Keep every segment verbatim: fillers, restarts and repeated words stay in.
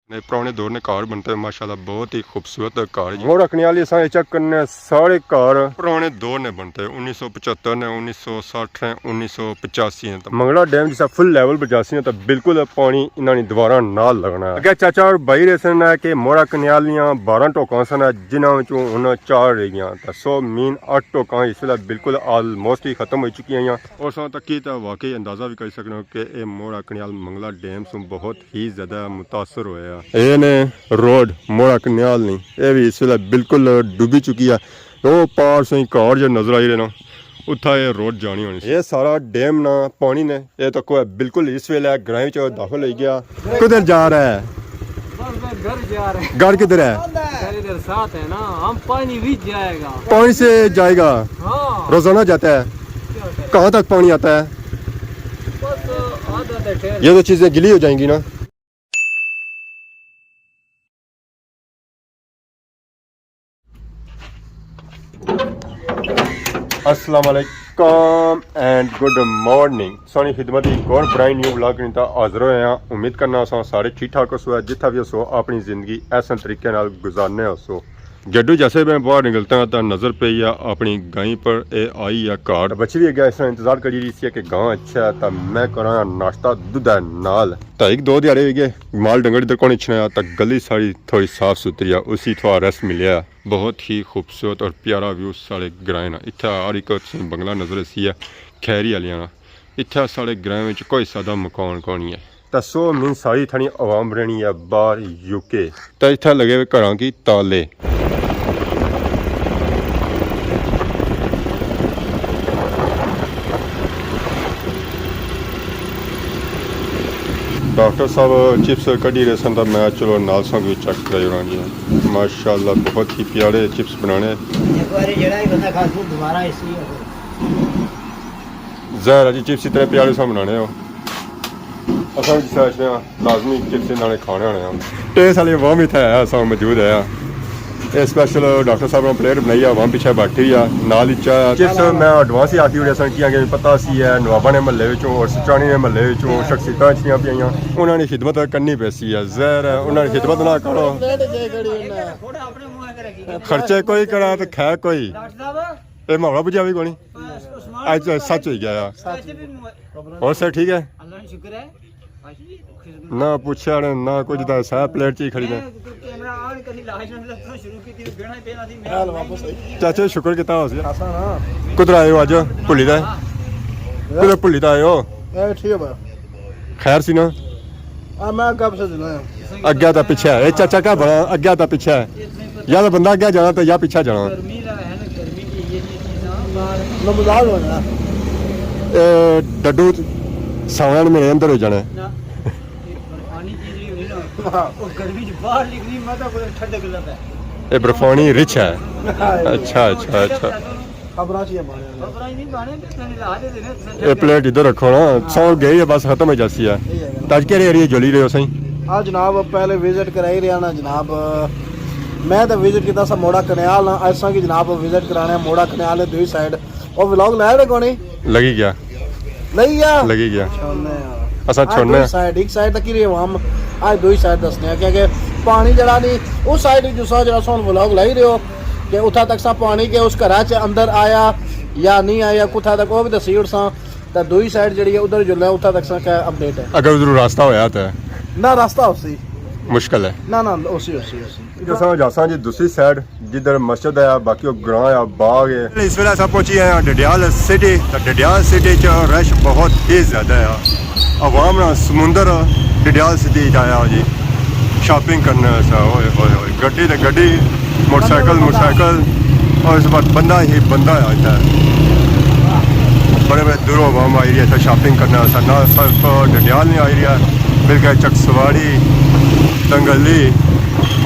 نے پرانے دور نے گھر بنتے، ماشاءاللہ بہت ہی خوبصورت گھر جی۔ موڑا کنیالی اساں اے چیک کرنے سارے گھر پرانے دور نے بنتے، انیس سو پچہتر نے، انیس سو سٹھ نے، انیس سو پچاسی نے۔ منگلا ڈیم جسا فل لیول پر جاسی نا تاں بالکل پانی انہاں نی دیواراں نال لگنا ہے۔ اگے چاچا اور بھائی رہے سن کہ موڑا کنیالیاں بارہ ٹوکاں سن، جنہاں وچوں ہن چار رہ گیاں، تاں سو مین اٹھ ٹوکاں اس ویلے بالکل آلموسٹ ہی ختم ہوئی چکی ہیں۔ اور ساں تکی تاں واقعی اندازہ بھی کری سکنے ہو کہ اے موڑا کنیال منگلا ڈیم سوں بہت ہی زیادہ متاثر ہویا۔ اے نے روڈ موڑا کنیال نہیں، اے بھی اس ویلے بالکل ڈوبی چکی ہے۔ او پار سائیں گھر جو نظر آئی رہے نا، اتھا اے روڈ جانی ہونی سی۔ اے سارا ڈیم نا پانی نے، اے تکو ہے بالکل اس ویلے گرائیں وچ داخل ہوئی گیا۔ کدھر جا رہا ہے؟ بس، بس گھر جا رہے ہیں۔ گھر کدھر ہے؟ گھر ادھر ساتھ ہے نا، ہم پانی بھی جائے گا۔ پانی سے جائے گا؟ ہاں۔ روزانہ جاتا ہے؟ کیا ہوتا ہے؟ کہاں تک پانی آتا ہے؟ بس آدھا تک ہے۔ یہ تو چیزیں گلی ہو جائیں گی نا۔ السلام علیکم اینڈ گڈ مارننگ۔ سانی خدمت ایک اور برائن نیو ولاگ کنی تا حاضر ہوئے ہیں۔ امید کرنا اساں سارے ٹھیک ٹھاک ہو سو، جتھا بھی ہو سو اپنی زندگی احسن طریقے نال گزارنے ہو سو۔ جڈو جیسے میں باہر نکلتا ہاں تا نظر پئی ہے اپنی گائیں پر، اے آئی ہے کارڈ۔ بچی بھی گیا اس طرح انتظار کری رہی سی کہ گاں اچھا ہے تا میں کراں ناشتہ دودھ ہے نال۔ تا ایک دو دیہاڑے ہوئی گئے مال ڈنگر ادھر کون اچھنا ہے، تا گلی ساری تھوڑی صاف ستھری ہے، اسی تھوڑا ریسٹ ملیا ہے۔ بہت ہی خوبصورت اور پیارا ویو ساڑے گرائیں نا۔ اتھا ہر ایک تسیں بنگلہ نظر اسی ہے، کھیری آلیاں نا۔ اتھا ساڑے گرائیں وچ کوئی سادہ مکان کونی ہے۔ تے سو من ساری تھانی عوام رہنی ہے باہر یو کے۔ تے اتھا لگے ہوئے گھراں کی تالے۔ ڈاکٹر صاحب چپس کڈی رہے سن، تو میں چلو نال سنگ بھی چیک کرائی ہونا جی۔ ماشاءاللہ بہت ہی پیارے چپس بنانے۔ ایک باری جڑا ہی بندہ کھا سو، دوبارہ اسی۔ ظاہر ہے جی، چپس اتنے پیارے سا بنانے ہو۔ اساں بھی جس طرح لازمی چپس انہاں نے کھانے ہونے ہیں۔ ٹیسٹ والے عوام اتھے ہے، اساں موجود ہے۔ اے اسپیشل ڈاکٹر صاحب نے پلیٹ بنائی ہے، عوام پیچھے بیٹھی ہوئی ہے، نال ہی چاہ۔ چپس میں ایڈوانس ہی آتی ہوئی سن، کیاں کہ پتہ سی ہے نواباں نے محلے وچوں اور سچانی نے محلے وچوں شخصیتاں اچھیاں پیاں۔ انہاں نے خدمت کرنی پیسی ہے، ظاہر ہے انہاں نے خدمت نہ کرو۔ خرچے کوئی کرا تے کھائے کوئی۔ اے ماحول بجا بھی کونی۔ اج سچ ہوئی گیا۔ اور سر ٹھیک ہے؟ اللہ کا شکر ہے۔ نہ پوچھا نے، نہ کچھ دا سا پلیٹ چی کھڑی نے۔ چاچے شکر کیتا ہو سی۔ کدھر آئے ہو اج؟ بھلی دا ہے؟ کدھر بھلی دا آئے ہو؟ خیر سی نا؟ آ، میں گپ سے دینا ہے۔ اگیا تا پیچھے ہے۔ اے چاچا کا بڑا اگیا تا پیچھے ہے۔ یا تو بندہ اگیا جانا تو یا پیچھے جانا۔ نہ مزاق ہونا۔ اے ڈڈو ساون مہینے اندر ہو جانا ہے۔ اے برفانی رچ ہے۔ اچھا، اچھا، اچھا۔ خبراں چ یہ بنے ہوئے۔ اے پلیٹ ادھر رکھو نا، سو گئی ہے بس، ختم ہو جاسی ہے۔ تے اج کہڑے ایریے جولی رہے ہو سائیں؟ آ جناب، پہلے وزٹ کرائی رہیا نا جناب، میں تے وزٹ کیتا سا موڑا کنیال نا، اساں کی جناب وزٹ کرانے موڑا کنیال نے دوئی سائیڈ۔ او ولاگ لے رہے کونی؟ لگی گیا۔ لگی گیا؟ لگی گیا۔ چھوڑنے آ۔ اساں آج چھوڑنے دوئی آ۔ سائیڈ، ایک سائیڈ تک ہی رہے عوام، آج دوئی سائیڈ دسنے آ، کیونکہ پانی جڑا نہیں، اس سائیڈ جسا جڑا سو ولاگ لائی رہے ہو، کہ اتھا تک سا پانی کے اس گھرا چ اندر آیا یا نہیں آیا، کتھا تک، وہ بھی دسی اڑساں۔ تے دوئی سائیڈ جڑی ہے ادھر جلنا، اتھا تک سا کیا اپڈیٹ ہے؟ اگر ادھر راستہ ہویا تے؟ نہ، راستہ ہو سی۔ مشکل ہے۔ نہ، نہ، ہو سی، ہو سی، ہو سی۔ اساں جاساں جی دوسری سائیڈ، جدھر مسجد ہے، باقی وہ گراں ہے، باغ ہے۔ اس ویلے اساں پہنچی آئے ہاں ڈڈیال سٹی۔ تے ڈڈیال سٹی چ رش بہت ہی زیادہ ہے۔ عوام نا سمندر ڈڈیال سٹی چ آیا ہو جی، شاپنگ کرنے واسطے۔ اوئے ہوئے ہوئے، گڈی تے گڈی، موٹر سائیکل، موٹر سائیکل، اور اس بعد بندہ ہی بندہ ہے اتھے۔ بڑے بڑے دوروں عوام آئی رہی ہے اتھے شاپنگ کرنے واسطے، نہ صرف ڈڈیال نہیں آئی رہی ہے، بلکہ چکسواڑی، دنگلی،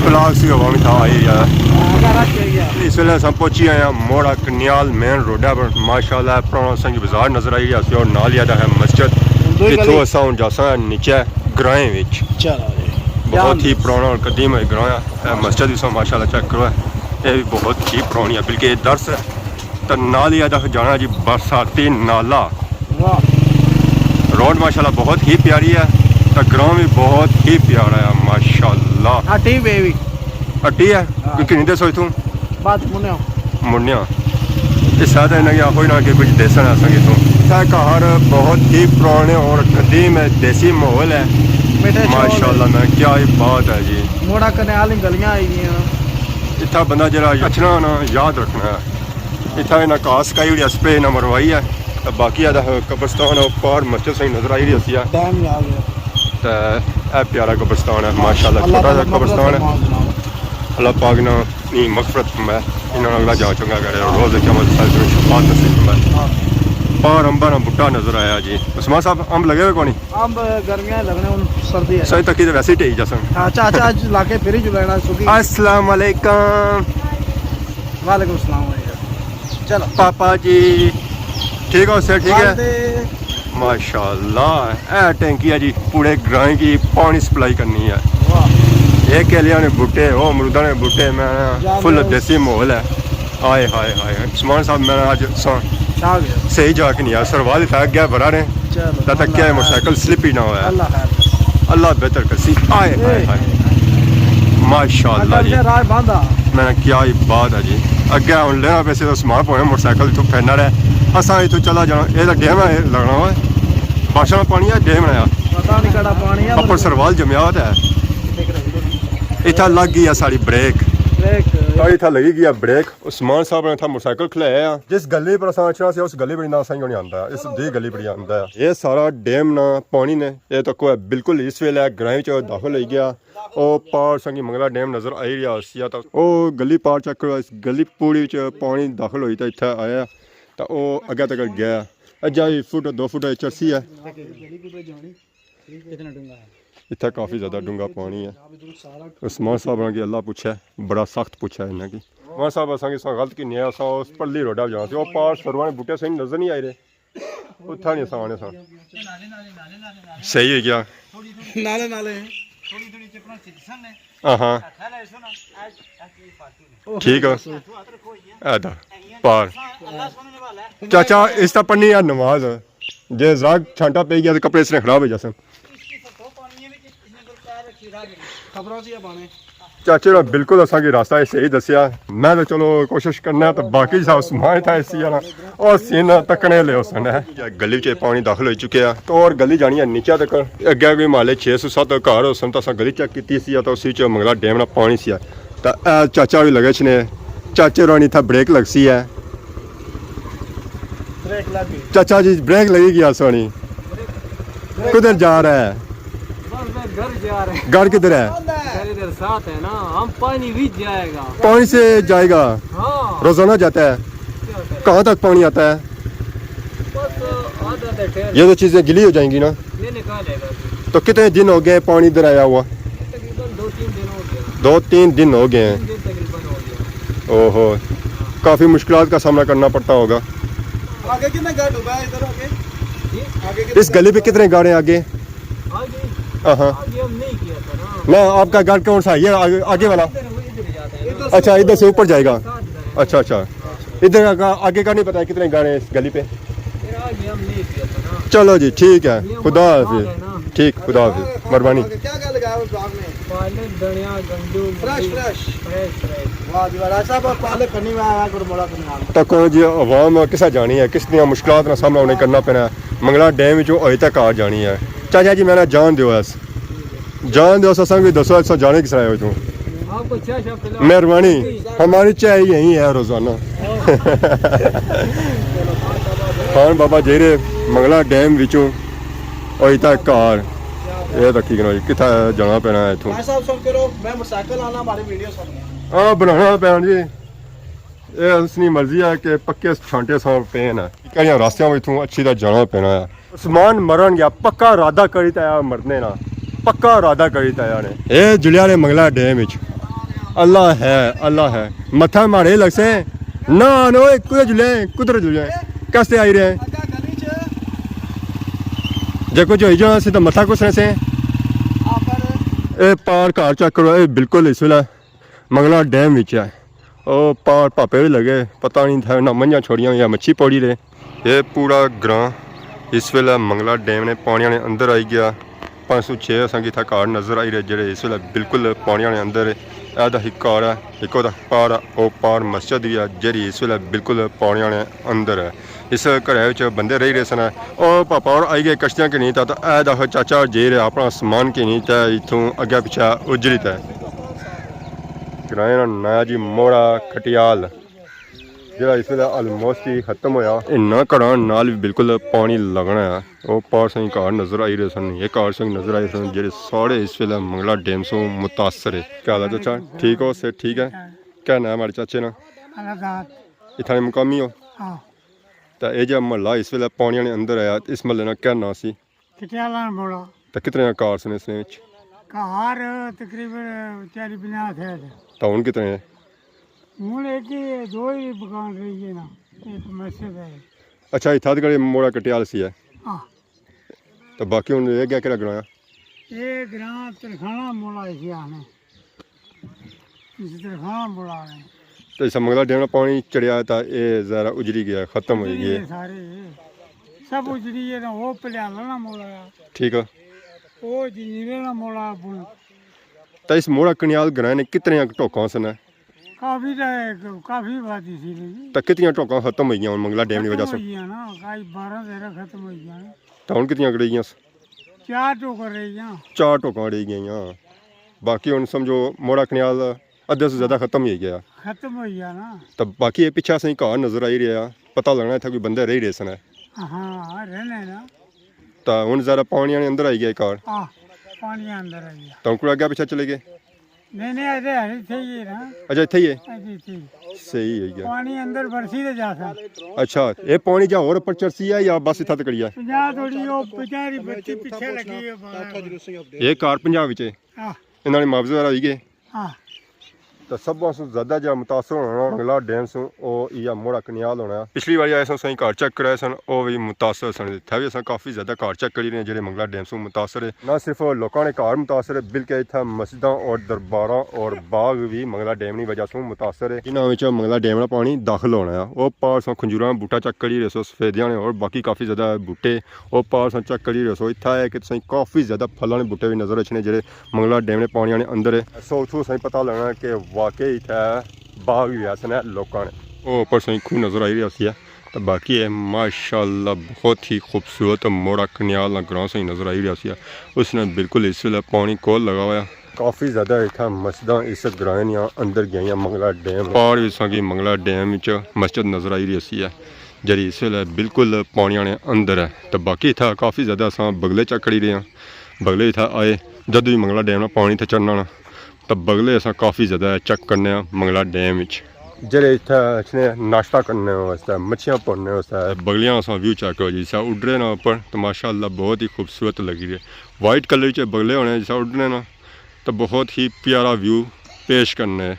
پلاس ہی عوام اتھا آئی رہی ہے۔ اس ویلے اساں پہنچی آئے ہیں موڑا کنیال مین روڈا پر۔ ماشاءاللہ پرانا سنگی بازار نظر آئی رہا سی اور نال ہی آتا ہے مسجد۔ اتھوں اساں ہن جاساں نیچے گرائیں وچ۔ چلو جی۔ بہت ہی پرانا اور قدیم ہے گراں ہے۔ اے مسجد بھی سو ماشاءاللہ چیک کرو، اے بھی بہت ہی پرانی ہے، بلکہ اے درس ہے۔ تے نال ہی ادا جانا جی برساتی نالا۔ واہ۔ روڈ ماشاءاللہ بہت ہی پیاری ہے، تے گراں بھی بہت ہی پیارا ہے ماشاءاللہ۔ ہٹی وے وی۔ ہٹی ہے؟ ہاں۔ کوئی گھنی دسو اتھوں۔ بعد منیا۔ منیا۔ اس ساتھ انہاں کی آخو انہاں کے کچھ دیسن اساں کی اتھوں۔ اتھا گھر بہت ہی پرانے اور قدیم ہے، دیسی ماحول ہے۔ میٹھے چول ہے۔ ماشاءاللہ، میں کیا ہی بات ہے جی۔ موڑا کنے آلی گلیاں آئی گیاں۔ اتھا بندہ جڑا اچھنا نا، یاد رکھنا ہے۔ اتھا انہاں گھاس کائی اوڑی، اسپرے انہاں مروائی ہے۔ تے باقی آدھا قبرستان ہے، او پار مسجد سائیں نظر آئی رہی ہوسی ہے۔ ڈیم ہی آ گیا۔ تے اے پیارا قبرستان ہے، ماشاءاللہ، اللہ چھوٹا جہا تعالیٰ قبرستان ہے۔ مغفرت فرمائے۔ اللہ پاک نا نی مغفرت فرمائے۔ انہاں نا اللہ جان چنگا کرے، روز قیامت سارے شفاعت نصیب فرمائے۔ ہاں۔ پار امباں نا بوٹا نظر آیا جی۔ عثمان صاحب، امب لگے ہوئے کونی؟ امب گرمیاں لگنے، ہن سردی ہے۔ سائیں تکی تے ویسے ہی ٹہی جاسن۔ ہاں، چاچا اج لا کے پھر ہی جلائنا سکی۔ السلام علیکم۔ وعلیکم السلام علیکم۔ چلو۔ پاپا جی، ٹھیک ہو؟ سر ٹھیک ہے؟ والدے۔ ماشاءاللہ، اے ٹینکی ہے جی، پورے گرائیں کی پانی سپلائی کرنی ہے۔ واہ۔ ایک کیلیاں نے بوٹے، او امروداں نے بوٹے، میں جان فل دو۔ دیسی ماحول ہے۔ ہائے، ہائے، ہائے، ہائے۔ عثمان صاحب، میں آج سا-، چھا گیا۔ صحیح جا کے نہیں آیا، سروال اتھا اگے بھرا رہے۔ چلو، تاں تک اللہ کیا ہے، خیر۔ موٹرسائیکل سلپ ہی نہ ہویا۔ اللہ خیر۔ اللہ بہتر کرسی۔ آئے، اے۔ ہائے، ہائے۔ ماشاءاللہ اللہ جی۔ نے راہ باندھا۔ میں کیا ہی بات ہے جی۔ اگے ہن لینا پیسے تو سامان پونے موٹرسائیکل اتھوں پھرنا رہے۔ اساں اتھوں چلا جانا۔ اے تاں ڈیم ہے، لگنا ہوئے۔ بارشاں نا پانی ہے، ڈیم بنایا۔ پتہ نہیں کیڑا پانی ہے۔ اپر سروال جمیا ہوتا ہے۔ اتھا لگ گئی ہے ساڑی بریک۔ بریک۔ ساڑی اتھا لگی گئی ہے بریک۔ عثمان صاحب نے اتھا موٹرسائیکل کھلایا ہے۔ جس گلی پر اساں اچھنا سی، اس گلی پر نہ اساں کیوں نہیں آندا ہے۔ اس دی گلی پر ہی آندا ہے۔ یہ سارا ڈیم نا پانی نے، یہ تکو ہے بالکل اس ویلے گرائیں وچ داخل ہوئی گیا۔ او پار سنگی منگلا ڈیم نظر آئی رہیا ہوسی، یا تاں او گلی پار چیک کرو، اس گلی پوری وچ پانی داخل ہوئی تے اتھا آیا، تاں او اگے تک گیا۔ اجا ہی فٹ، دو فٹ چرسی ہے۔ اتنا ڈونگا ہے۔ اتھا کافی زیادہ ڈونگا پانی ہے۔ عثمان صاحب نے کہ اللہ پوچھا ہے، بڑا سخت پوچھا ہے انہاں کی۔ عثمان صاحب، اساں کی سا غلط کی نہیں ہے، اساں اس پرلی روڈا جانا سی، او پار سرواں نے بوٹے صحیح نظر نہیں آئی رہے۔ اتھا نہیں اساں آنے ساں۔ صحیح ہے کیا؟ نالے نالے۔ ہاں ہاں۔ ٹھیک ہے۔ اے دا پار۔ چاچا، اس طرح پڑھنی ہے نماز۔ جے ذرا چھانٹا پئی گیا تو کپڑے اس نے خراب ہو جاسن۔ خبراں سی پانے۔ چاچے نے بالکل اساں کی راستہ صحیح دسیا۔ میں تو چلو کوشش کرنا، تو باقی سا عثمان تھا اسی والا، او سین تکنے لے اس نے۔ گلی وچ پانی داخل ہوئی چکیا ہے، تو اور گلی جانی ہے نیچے تک۔ اگے کوئی محلے چھ سو ست گھر ہوسن، تو اساں گلی چیک کیتی سی، تو اسی وچ منگلا ڈیم نا پانی سی۔ تو اے چاچا بھی لگے چنے، چاچے رانی تھا بریک لگسی ہے۔ بریک لگ گئی۔ چاچا جی، بریک لگی گیا سونی۔ بریک۔ کدھر جا رہا ہے؟ بس میں گھر جا رہا ہوں۔ گھر کدھر ہے؟ گھر ادھر ساتھ ہے نا، ہم پانی بھی جائے گا۔ پانی سے جائے گا؟ ہاں۔ روزانہ جاتا ہے؟ کیا کریں؟ کہاں تک پانی آتا ہے؟ بس آدھا تک ٹھہر۔ یہ تو چیزیں گلی ہو جائیں گی نا؟ یہ نکال لے گا۔ تو کتنے دن ہو گئے پانی ادھر آیا ہوا؟ تقریباً دو تین دن ہو گیا۔ دو تین دن ہو گئے ہیں۔ تین دن تقریباً ہو گیا۔ اوہو، کافی مشکلات کا سامنا کرنا پڑتا ہوگا۔ آگے کتنے گھر ڈوبا ہے ادھر آگے؟ جی؟ آگے کتنے اس گلی پہ کتنے گھر ہیں آگے؟ آگے؟ ہاں ہاں۔ آگے ہم نہیں کیا تھا نا۔ نہ، آپ کا گھر کون سا ہے؟ یہ آگے، آگے والا؟ ادھر، ادھر ہی جاتا ہے نا۔ اچھا، ادھر سے اوپر جائے گا۔ ساتھ جائے گا۔ اچھا اچھا۔ ادھر کا، آگے کا نہیں پتا ہے کتنے گھر ہیں اس گلی پہ۔ پھر آگے ہم نہیں کیا تھا نا۔ چلو جی، ٹھیک ہے، یہ خدا ہمارا حافظ۔ باغ ہے نا۔ ٹھیک، خدا حافظ، مہربانی۔ کیا کیا لگایا ہوا باغ میں؟ پالک، دھنیا، گنڈو، فریش، مولی۔ فریش۔ فریش، فریش۔ واہ جی واہ، راج صاحب، پالک کرنی میں آیا کرو موڑا کرنے آ۔ تک جی عوام کسا جانی ہے، کس طرح مشکلات کا سامنا انہیں کرنا پینا ہے، منگلا ڈیم وچوں ہوئی تک آ جانی ہے۔ چاچا جی، میں نا جان دیو اس۔ جان دیو، اساں کی دسو، اساں جانے کس طرح ہو توں؟ آپ کو چائے شاپ پلاؤ۔ مہربانی، ہماری چائے یہی ہے روزانہ۔ خان بابا جیرے منگلا ڈیم وچوں ہوئی تک گھر۔ یہ تکی کنو جی، کتھا جانا پینا ہے اتھوں؟ بھائی صاحب، سب کرو، میں موٹرسائیکل آنا، ہماری ویڈیو سب۔ ہاں، بنانا پینا جی۔ اے اس نی مرضی ہے کہ پکے چھانٹے ساں پے نا۔ کہڑیاں راستیاں وچ تھوں اچھی طرح جانا پینا ہے۔ عثمان مرن گیا، پکا ارادہ کری تے آیا مرنے نا۔ پکا ارادہ کری تے آیا نے۔ اے جلیا نے منگلا ڈیم وچ۔ اللہ ہے، اللہ ہے۔ متھا ماڑے لگسے۔ نہ، نہ، اوئے، کدھر جلے، کدھر جلے؟ کس تے آئی رہے ہیں؟ جے کچھ ہوئی جانا سی تو متھا کس نے سے؟ اے پار گھر چیک کرو، اے بالکل اس ویلے منگلا ڈیم وچ ہے۔ او پار پاپے وی لگے، پتہ نہیں تھا نہ منجھاں چھوڑیاں یا مچھی پوڑی رہے۔ یہ پورا گراں اس ویلے منگلا ڈیم نے پانیاں نے اندر آئی گیا۔ پنج سو چھ اساں کی اتھا گھر نظر آئی رہے، جڑے اس ویلے بالکل پانیاں نے اندر ہے۔ اے دا ہک گھر ہے، ہک او دا پار ہے، او پار مسجد وی ہے، جڑی اس ویلے بالکل پانیاں نے اندر ہے۔ اس گھرے وچ بندے رہی رہے سن۔ او پاپا اور آئی گئے کشتیاں گھنی تے، تے اے دا چاچا جے رہے اپنا سامان گھنی تے اتھوں اگے پچھے اجری تے۔ گرائیں نا ناں جی موڑا کھٹیال، جڑا اس ویلے آلموسٹ ہی ختم ہویا۔ انہاں گھراں نال وی بالکل پانی لگنا ہے۔ او پار سائیں گھر نظر آئی رہے سن، یہ گھر سائیں نظر آئی رہے سن، جڑے سارے اس ویلے منگلا ڈیم سوں متاثر ہے۔ کیا حال ہے چاچا؟ ٹھیک ہو؟ صحت ٹھیک ہے؟ کیا نام ہے ہمارے چاچے نا؟ اللہ داد۔ اتھاں نے مقامی ہو؟ ہاں۔ تے اے جا محلہ اس ویلے پانیاں نے اندر آیا، اس محلے نا کیا نام سی؟ کٹیالہ موڑا۔ تے کتنے گھر سن اس نے وچ؟ گھر تقریباً چالی پنجاہ تھے۔ تے ہن کتنے ہیں؟ ہن ایک ہی، دو ہی مکان رہی گئے نا، ایک مسجد ہے۔ اچھا، اتھا تک موڑا کٹیال سی ہے؟ ہاں۔ تے باقی ہن اے گیا کہڑا گراں؟ اے گراں ترخانہ موڑا اسی آخنے۔ اس ترخانہ موڑا آخنے۔ تے اس منگلا ڈیم نا پانی چڑھیا تے اے ذرا اجڑی گیا، ختم ہوئی اجڑی گیا۔ گئے سارے۔ سب اجڑی گئے نا، او پلیالہ نا موڑا آ۔ ٹھیک ہے۔ او جنیرے نا موڑا آ بن۔ تے اس موڑا کنیال گراں نے کتنے ٹوکاں سن؟ کافی ٹا-، کافی آبادی سی بھئی۔ تے کتنیاں ٹوکاں ختم ہوئی گیاں ہن منگلا ڈیم نی وجہ ختم سے؟ ہوئی گیاں نا، کئی بارہ تیرہ ختم ہوئی گیاں۔ تے ہن کتنیاں رہ گیاں؟ چار ٹوکاں رہ گیاں۔ چار ٹوکاں رہ گیاں۔ باقی ہن سمجھو موڑا کنیال ادھے سے زیادہ ختم ہوئی گیا۔ ختم ہوئی گیا نا۔ تے باقی اے پچھے اساں کی گھر نظر آئی رہیا، پتہ لگنا اتھا کوئی بندے رہی رہے سن۔ ہاں، رہنے نا۔ تے ہن ذرا پانیاں نے اندر آئی گیا گھر۔ ہاں، پانیاں اندر آئی گیا۔ تے ہن کوئی اگے پچھے چلے گئے؟ نہیں، نہیں، اجے ہر اتھے ہی ہے نا۔ اچھا، اتھے ہی ہے؟ اجے اتھے ہی۔ صحیح ہے یار۔ پانی اندر برسی تے جا سا۔ اچھا، اے پانی جا ہور اوپر چڑھسی ہے یا بس اتھا تک ہی ہے؟ پنجاہ تھوڑی او بیچاری بچی پچھے لگی ہے باہر۔ اے گھر پنجاہ وچ ہے؟ ہاں۔ انہاں نے معاوضے وغیرہ ہوئی گئے؟ ہاں۔ تے سب سوں زیادہ جا متاثر ہونا منگلا ڈیم سوں، او ایہا موڑا کنیال ہونا۔ پچھلی واری آئے سن، سائیں گھر چیک کرائے سن، او وی متاثر سن۔ اتھا وی اساں کافی زیادہ گھر چیک کری رہے ہیں جڑے منگلا ڈیم سوں متاثر ہے۔ نہ صرف لوکاں نے گھر متاثر ہے، بلکہ اتھا مسجداں اور درباراں اور باغ وی منگلا ڈیم نی وجہ سوں متاثر ہے۔ انہاں وچ منگلا ڈیم نا پانی داخل ہونا ہے۔ او پار ساں کھجوراں بوٹا چیک کری رہے سو، سفیدیاں نے اور باقی کافی زیادہ بوٹے۔ او پار ساں چیک کری رہے سو، اتھا ہے کہ تساں کافی زیادہ پھلاں نے بوٹے وی نظر اچھنے جڑے منگلا ڈیم نے پانیاں نے اندر ہے۔ سو اتھوں سائیں پتہ لگنا کہ واقعی اتھا باغ وی ایسے نے لوکاں نے۔ او اوپر سائیں کھوہ نظر آئی رہیا سی ہے۔ تے باقی ہے ماشاءاللہ بہت ہی خوبصورت موڑا کنیال نا گراں سائیں نظر آئی رہیا سی ہے۔ اس نے بالکل اس ویلے پانی کول لگا ہوا ہے۔ کافی زیادہ اتھا مسجداں اس گراں نیاں اندر گئیاں منگلا ڈیم۔ پار وی ساں کی منگلا ڈیم وچ مسجد نظر آئی رہی سی ہے، جڑی اس ویلے بالکل پانیاں نے اندر ہے۔ تے باقی اتھا کافی زیادہ اساں بگلے چیک کری رہے ہیں۔ بگلے اتھا آئے، جدوں وی منگلا ڈیم نا پانی اتھا چڑھنا نا، تے بگلے اساں کافی زیادہ چیک کرنے آں منگلا ڈیم وچ۔ جڑے اتھا اچھنے ناشتہ کرنے واسطے، مچھیاں پکڑنے واسطے۔ تے بگلیاں اساں ویو چیک کرو جی، جسا اڈ رہے نا اوپر، تے ماشاءاللہ بہت ہی خوبصورت لگی رہے۔ وائٹ کلر وچ بگلے ہونے جسا اڈنے نا، تے بہت ہی پیارا ویو پیش کرنے۔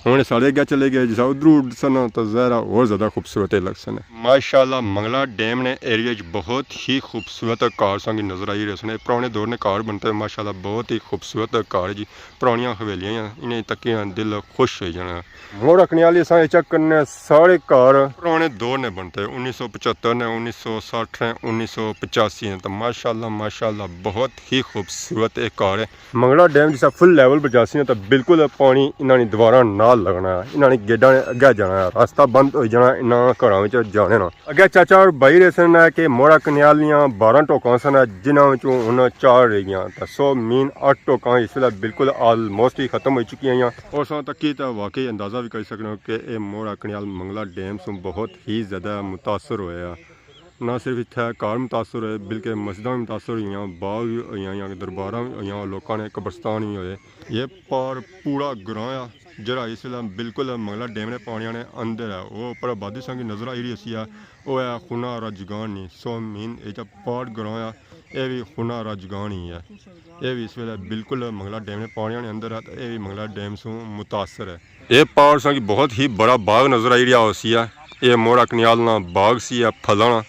ہن سارے اگے چلے گئے، جسا ادھروں اڈسن تے ظاہر ہے ہور زیادہ خوبصورت لگسن۔ ماشاءاللہ منگلا ڈیم نے ایریا وچ بہت ہی خوبصورت گھر ساں کی نظر آئی رہے سن۔ پرانے دور نے گھر بنتے ماشاءاللہ بہت ہی خوبصورت گھر جی۔ پرانیاں حویلیاں ہیاں، انہیں تکیاں دل خوش ہوئی جانا۔ موڑا کنیالی اساں اے چیک کرنے سارے گھر پرانے دور نے بنتے، انیس سو پچھتر نے، انیس سو سٹھ نے، انیس سو پچاسی نے۔ تو ماشاءاللہ، ماشاءاللہ بہت ہی خوبصورت ایک گھر ہے۔ منگلا ڈیم جسا فل لیول پر جاسی نا تو بالکل پانی انہاں نی دیواراں نال لگنا ہے، انہاں نی گیڈاں نے اگے جانا ہے، راستہ بند ہوئی جانا انہاں گھراں وچ جانے نا۔ اگے چاچا اور بھائی رہے سن کہ موڑا کنیال نیاں بارہ ٹوکاں سن، جنہاں وچوں ہن چار رہ گیاں۔ تے سو مین اٹھ ٹوکاں اس ویلے بالکل آلموسٹ ہی ختم ہوئی چکی ہیں۔ اور ساں تکی تے واقعی اندازہ بھی کری سکنے ہو کہ اے موڑا کنیال منگلا ڈیم سوں بہت ہی زیادہ متاثر ہویا۔ نہ صرف اتھے گھر متاثر ہوئے بلکہ مسجداں بھی متاثر ہوئیاں، باغ بھی ہوئیاں، درباراں بھی ہوئیاں، لوکاں نے قبرستان بھی ہوئے۔ یہ پار پورا گراں آ جڑا اس ویلے بالکل منگلا ڈیم نے پانیاں نے اندر ہے۔ وہ اوپر آبادی ساں کی نظر آئی رہی سی ہے، وہ ہے خونا راجگان نی۔ سو مین اے جا پار گراں آ، اے بھی خونا راجگان ہی ہے۔ اے بھی اس ویلے بالکل منگلا ڈیم نے پانیاں نے اندر ہے، تے اے بھی منگلا ڈیم سوں متاثر ہے۔ اے پار ساں کی بہت ہی بڑا باغ نظر آئی رہیا ہوسی ہے۔ اے موڑا کنیال نا باغ سی ہے پھلاں نا۔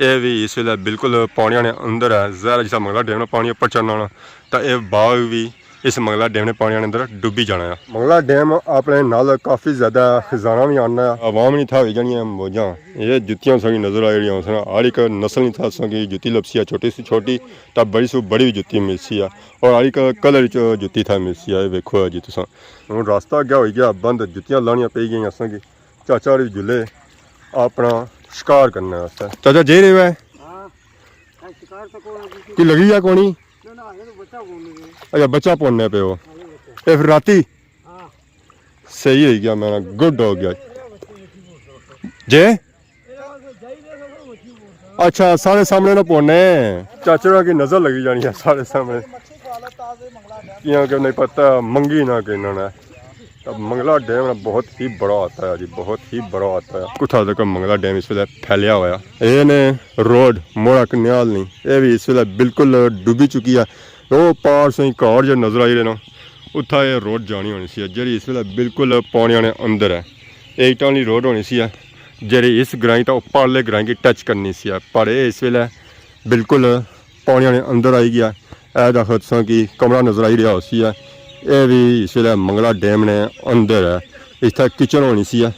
اے وی اس ویلے بالکل پانیاں نے اندر ہے۔ ظاہر ہے جسا منگلا ڈیم نا پانی اپر چڑھنا نا، تاں اے باغ وی اس منگلا ڈیم نے پانیاں نے اندر ڈبی جانا ہے۔ منگلا ڈیم اپنے نال کافی زیادہ خزانہ بھی آنا ہے۔ عوام نہیں تھا ہوئی جانی ہے موجاں۔ یہ جتیاں ساڑی نظر آئی رہی ہیں، ہر ایک نسل نہیں تھا ساں کی جتی لبسی ہے، چھوٹی سی چھوٹی، تب بڑی سو بڑی بھی جتی ملسی ہے، اور ہر ایک کلر وچ جتی تھا ملسی ہے۔ یہ ویکھو جی تساں، ہن راستہ اگے ہوئی گیا بند، جتیاں لانیاں پئی گئیاں اساں کی۔ چاچا ہوری جلے اپنا شکار کرنے واسطے۔ چاچا جائی رہے ہو؟ ہاں، اے شکار تو کوئی نہیں۔ کوئی لگی گیا کونی؟ نہ، نہ، یہ تو بچہ کون نہیں ہے۔ اچھا، بچہ پوننے پے ہو۔ ہاں، یہ بچہ۔ اے پھر راتی؟ ہاں۔ صحیح ہوئی گیا، میں گڈ ہو گیا۔ جے؟ اچھا، سارے سامنے نہ پونے۔ چاچڑا کی نظر لگی جانی ہے سارے سامنے۔ کیاں کہ نہیں پتہ، منگی نہ کہ انہوں نے۔ تب منگلا ڈیم نا بہت ہی بڑا ہوتا ہے جی، بہت ہی بڑا ہوتا ہے۔ کتھا تک منگلا ڈیم اس ویلے پھیلیا ہوا ہے۔ اے نے روڈ موڑا کنیال نہیں، اے بھی اس ویلے بالکل ڈوبی چکی ہے۔ او پار سائیں گھر جو نظر آئی رہے نا، اتھا اے روڈ جانی ہونی سی، جیڑی اس ویلے بالکل پانیاں نے اندر ہے۔ اے اٹاں آلی روڈ ہونی سی، جیڑی اس گرائیں تا او پارلے گرائیں کی ٹچ کرنی سی، پر اے اس ویلے بالکل پانیاں نے اندر آئی گیا۔ اے دیکھو تساں کی کمرہ نظر آئی رہیا ہوسی ہے، اے بھی اس ویلے منگلا ڈیم نے اندر ہے۔ اتھا کچن ہونی سی ہے،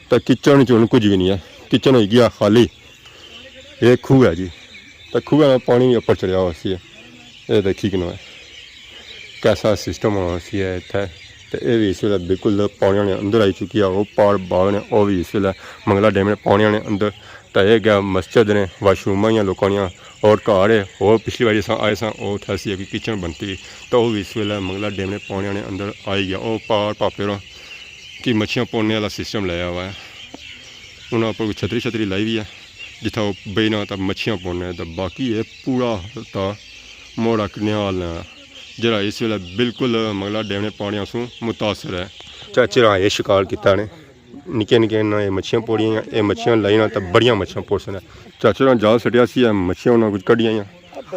تے کچن وچ ہن کچھ بھی نہیں ہے، کچن ہوئی گیا خالی۔ اے کھوہ ہے جی، تے کھوہ نا پانی بھی اپر چڑھیا ہوسی ہے۔ اے دیکھی کنو ہے، کیسا سسٹم ہونا سی ہے اتھے۔ تے اے بھی اس ویلے بالکل پانیاں نے اندر آئی چکی ہے۔ او پار باغ نے، او بھی اس ویلے منگلا ڈیم نے پانیاں نے اندر۔ تے اے گیا مسجد نے، واش روم آئیاں لوکاں نیاں، اور گھر ہے، اور پچھلی واری اساں آئے ساں، او اتھے سی اک کچن بنتی، تے او وی اس ویلے منگلا ڈیم نے پانیاں نے اندر آئی گیا۔ او پار پاپے ہوراں کی مچھیاں پوننے والا سسٹم لایا ہوا ہے۔ انہاں اپر کوئی چھتری چھتری لائی ہوئی ہے، جتھا او بہنا تے مچھیاں پوننے، تے باقی اے پورا تا موڑا کنیال ہے، جیڑا اس ویلے بالکل منگلا ڈیم نے پانیاں سوں متاثر ہے۔ چاچے ہوراں اے شکار کیتا نے۔ نکے نکے نہ اے مچھیاں پوڑیاں، اے مچھیاں لائیاں تے بڑیاں مچھیاں پوڑسن۔ چاچے ہوراں جال سٹیا سی، اے مچھیاں انہاں کچھ کڈیاں آں۔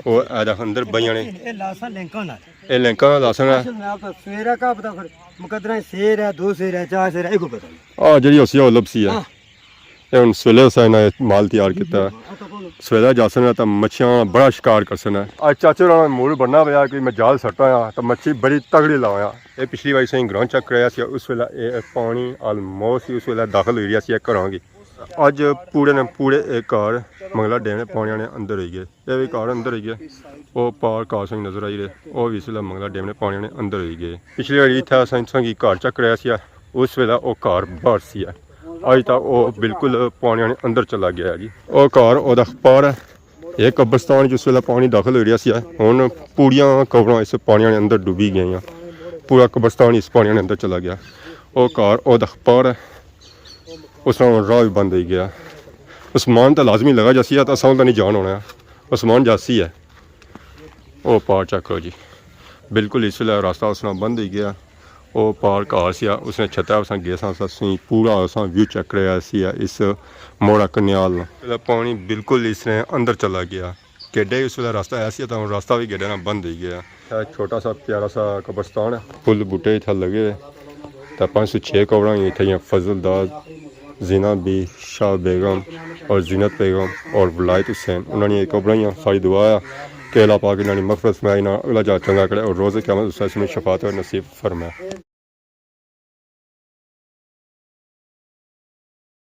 او اے دیکھ اندر بائیاں نے۔ اے لاساں لینکاں نال۔ اے لینکاں نال لاساں نال۔ اصل میں آپ سویرا کا پتہ پھر مقدرہ سیر ہے، دو سیر ہے، چار سیر ہے، اے کو پتہ نہیں۔ آ جڑی ہوسی او لبسی ہے۔ ہاں۔ اے ہن سویلے اساں انہاں مال تیار کیتا۔ ہاں، تو کون؟ سویلے جاسن تے مچھیاں بڑا شکار کرسن۔ اج چاچے ہوراں موڈ بننا پیا کہ میں جال سٹاں تے مچھی بڑی تگڑی لاواں۔ اے پچھلی واری سائیں گراں چیک کرایا سی، اس ویلے اے پانی آلموسٹ اس ویلے داخل ہوئی رہیا سی گھراں کی۔ اج پورے نے پورے اے گھر منگلا ڈیم نے پانیاں نے اندر ہوئی گئے۔ اے وی گھر اندر ہوئی گئے۔ او پار گھر سائیں نظر آئی رہے، او وی اس ویلے منگلا ڈیم نے پانیاں نے اندر ہوئی گئے۔ پچھلی واری اتھے اساں سائیں کی گھر چیک کرایا سی، اس ویلے او گھر باہر سی۔ اج تاں او بالکل پانیاں نے اندر چلا گیا ہے جی۔ او گھر او دا پار ہے۔ اے قبرستان جس ویلے پانی داخل ہوئی رہیا سی، ہن پوریاں قبراں اس پانیاں نے اندر ڈوبی گئیاں۔ پورا قبرستان اس پانیاں نے اندر چلا گیا۔ او گھر او دا پار ہے، اس طرح راہ بھی بند ہوئی گیا۔ عثمان تاں لازمی لگا جاسی ہے، تاں اساں تاں نہیں جان ہونا ہے۔ عثمان جاسی ہے۔ او پار چیک کرو جی، بالکل اس ویلے راستہ اس نا بند ہوئی گیا۔ او پار گھر سیا، اس نے چھتا اساں گئے ساں، اساں پورا اساں ویو چیک کریا سی اس موڑا کنیال نا۔ پانی بالکل اس نے اندر چلا گیا۔ گیڈے اس ویلے راستہ آیا سی، تاں ہن راستہ وی گیڈے نا بند ہوئی گیا۔ اے چھوٹا سا پیارا سا قبرستان ہے، پھل بوٹے اتھا لگے ہوئے۔ تے پانچ سو چھ قبراں ہی اتھے، فضل داد، زینب بی، شاہ بیگم اور زینت بیگم اور ولایت حسین، انہاں نی قبراں ہیاں۔ ساری دعا ہے کہ اللہ پاک انہاں نی مغفرت فرمائے، انہاں اگلا جا چنگا کرے اور روز قیامت اس نے شفاعت نصیب فرمائے۔